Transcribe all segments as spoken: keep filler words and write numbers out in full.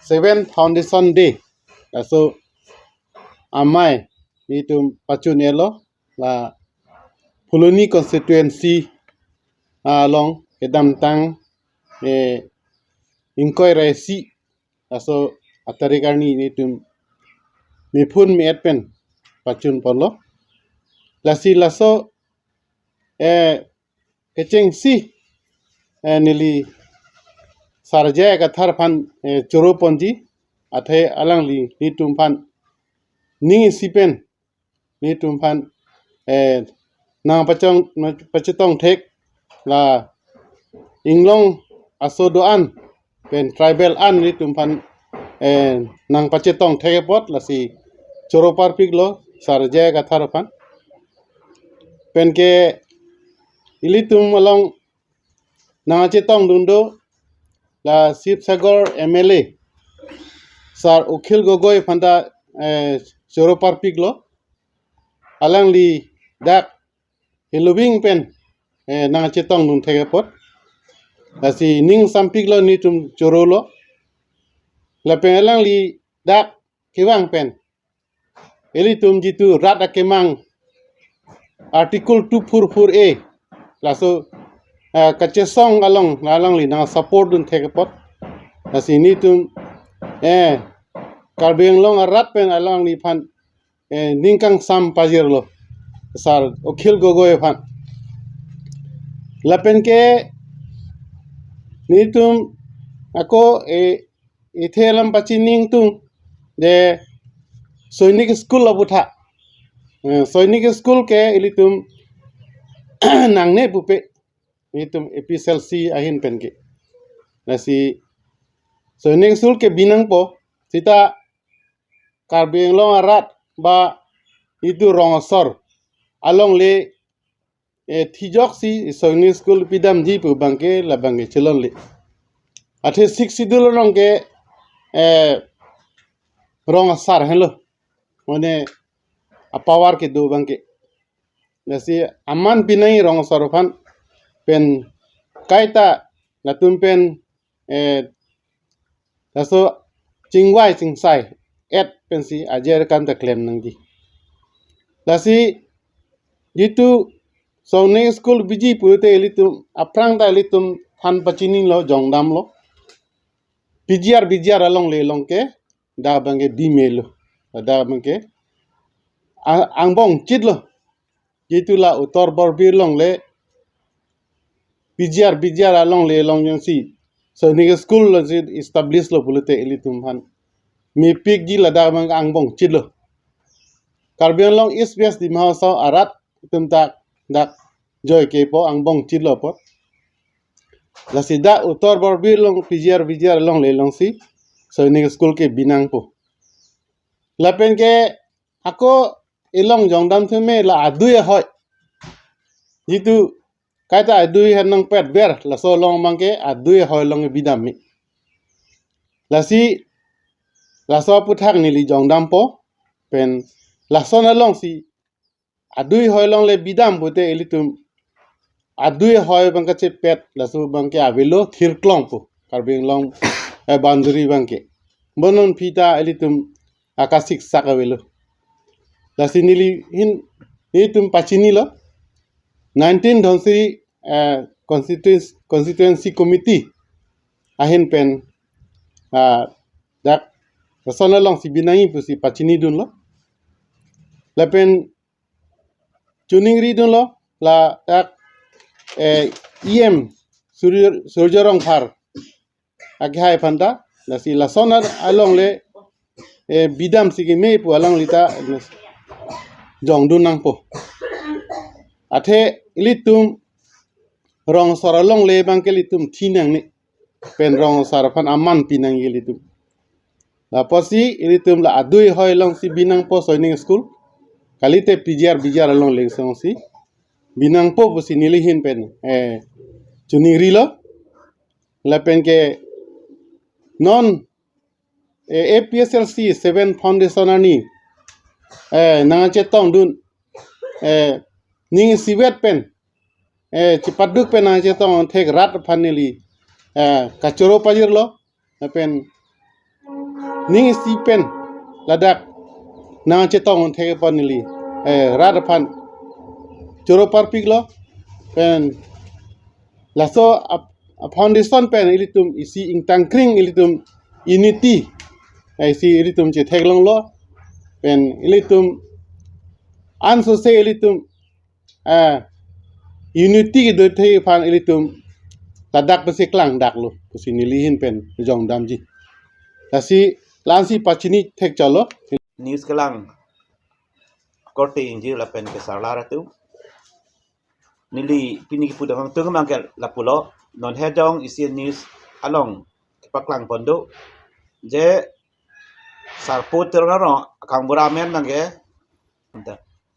seven Foundation Day. Laso amei nelitum pachun-elo la Phuloni constituency along kedamtang eh, ingkoi ra isi laso atarik arni nelitum mephun me-et pen pachun ponlo. Lasi laso eh, kechengsi eh, neli Sar J I Kathar aphan eh, choro ponji, athe alangli nelitum aphan ning isi pen nelitum aphan eh, nangpachong pachetong thek la inglong aso do-an pen tribal an nelitum aphan eh, nangpachetong thek apot lasi choro parpiklo Sar J I Kathar aphan. Penke ilitum along nangchetongdun do la Sivasagar M L A Sar Akhil Gogoi aphan ta eh, choro parpiklo. Alangli dak heloving pen eh, nangchetongdun thek apot. Lasi ning sampiklo nelitum chorolo. Lapen alangli dak kevang pen ilitum jitu rat akemang Article two four four A laso eh, kachesong along alangli nangsupport dun thek apot. Lasi nelitum eh, Karbi Anglong arat pen alangliphan eh, ning kangsam pajirlo Sar Akhil Gogoi aphan. Lapenke nelitum ako eh, ithe alam pachini ingtung de Sainik School aputhak. Eh, Sainik School ke ilitum nangne pupe nelitum A P S L C ahin penke. Lasi Sainik School ke binangpo, sita Karbi Anglong arat ba itum rong asor alongle eh, thijoksi Sainik School pidamji pu abangke labangke chelongle. Athe Sixth Schedule along ke eh, rong asar henlo. Mane apower kedo abangke. Lasi aman pinangji rong asor aphan pen kaita latum pen eh, laso chingvai chingsai et pensi ajer kan ta klem nangji. Lasi jitu Sainik School biji pute ilitum aphrang ta ilitum than pachinilo jongdamlo. P G R V G R alongle along ke dak abangke bimelo. Dak abangke a- angbong chitlo. Jitu la Uttar Borbil alongle P G R V G R alongle along jongsi Sainik School lo si establish lo pulote ilitum aphan mepikji, ladak abang angbong chitlo. Karbi Anglong East West Dima Hasao arat atum ta dak joike po angbong chitlo apot. Lasi dak Uttar Borbil along P G R V G R alongle alongsi Sainik School ke binangpo. Lapenke ako ilong jongdam thume la adui ahoi. Jitu kaita adui hen nangpet ber laso along abangke adui ahoi along bidam me. Lasi laso aputhak neli jongdampo pen lason alongsi adui ahoi alongle bidam pute ilitum adui ahoi abangke chepet laso abangke avelo Thirklong pu Karbi Anglong eh, boundary abangke. Bononphi ta ilitum akasiksak avelo. Lasi neli hin nelitum pachinilo nineteen Dhansiri eh, constituency, constituency committee ahin pen ah, dak lason alongsi binangji pusi pachinidunlo. Lapen choningridunlo ladak eh, E M Surjya, Surjya Rongphar akehai aphan ta. Lasi lason alongle eh, bidamsi keme pu alangli ta jongdun nangpo. Athe ilitum rong asor alongle abangke ilitum thi nangne pen rong asor aphan aman pinangji ilitum. Lapusi ilitum la adui ahoi alongsi binangpo Sainik School. Kalite P G R V G R alongle alongsi binangpo pusi neli hin pen eh, choningrilo. Lapenke non eh, A P S L C seven Foundation arni eh, nangchetongdun eh, ning isivet pen eh, chepaduk pen nangchetong thek rat aphan neli eh, kachoro pajirlo. Lapen ning isi pen ladak nangchetong thek apot neli, eh, rat aphan choro parpiklo pen laso ap-, a foundation pen ilitum isi ingtangkring ilitum unity, eh, isi ilitum chetheklonglo pen ilitum ansose ilitum, eh, unity kedo thek aphan ilitum ladak pensi klangdaklo pusi neli ahin pen jongdamji. Lasi la-ansi pachini thekchotlo. News kelang korte ingjir lapen kesarlar atum. Neli pini kipudam angtung abangke lapulo, non hejong isi news along kepaklang pon do. Je Sarpo Teron arong gaonbura amen abangke,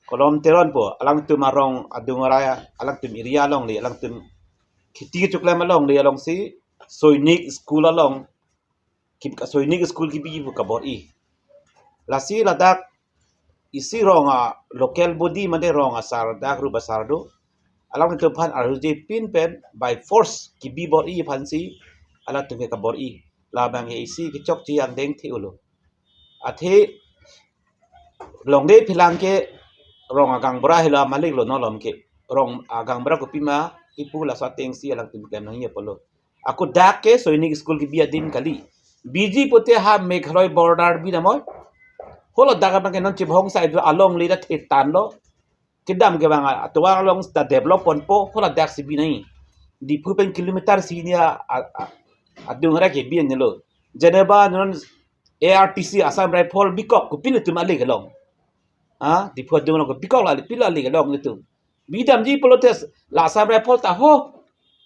Kolom Teron pu, alangtum arong adung arai, alangtum area along le, alangtum kheti kechoklem along le alongsi Sainik School along, ki-, Sainik School kebi pu kabor-i. Lasi ladak isi rong a local body mate rong asar dak rup asar do, alangtum aphan arjuje pin pen by force kebi bor-i aphansi alangtum ke kabor-i. Labang ke isi kechokche angdeng the-olo. Athe longle phelang ke rong agaonbura helo amalik lo, nolom ke rong agaonbura kopima ipu laso atengsi alangtum klem nangji apotlo. Ako dak ke Sainik School kebi adim kali. Biji pute ha Meghalaya border bi namoi. Holo dak abangke non Chibhong side along le ta thetan lo. Kedam ke bang atovar along ta develop ponpo, holo dak si bi nai. Diphu pen kilometer si ni a, a, a, adung arai kebi nelo. Jeneba non A R T C Assam Rifle bikok kopilo itum alik along. Ha, Diphu adung along kopilo alik, pilo alik along itum. Bidamji pulote la Assam Rifle ta ho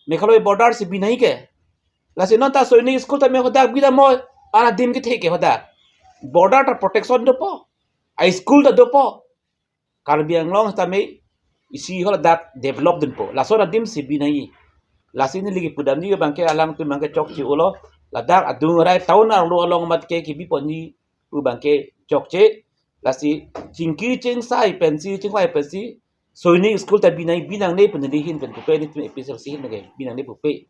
Meghalaya border si bi nai ke. Lasi non ta Sainik School ta me hadak bidam moi, ara adim kethe ke hadak. Border ta protection dopo. A school ta dopo. Karbi Anglong ta me isi holo dak develop dunpo. Laso adim si bi nai. Lasi neli kipudamji abangke alangtum abangke chokche-olo. Ladak adung arai town arlo along amat ke kebi ponji pu abangke chokche. Lasi chingki chingsai pensi, chingvai pensi Sainik School ta bi nai, bi nangne pu neli ahin pen pupe, nelitum A P H L C ahin ke bi nangne pupe.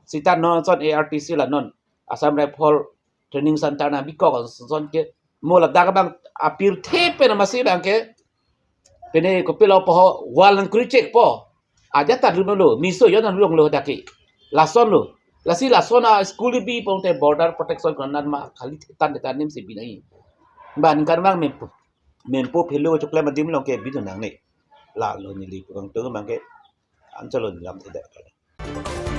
Seta non ason A R T C la non Assam Rifle Training Center nang bikok ason ke, mo ladak abang apirthe pen amatsi abangke pene kopilo po ho wall nangkri chekpo. Ajat ta dunlo, miso yon nanglonglo dak ke. Lason lo. Lasi lason a school bi pon te border protection konan ma kali thetan thetan adim si bi nai. Ban kan mang mempo, mempo phelo choklem adim along ke bidun nangne. Lalo neli pu angtung abangke anchot lo, nelam thedak.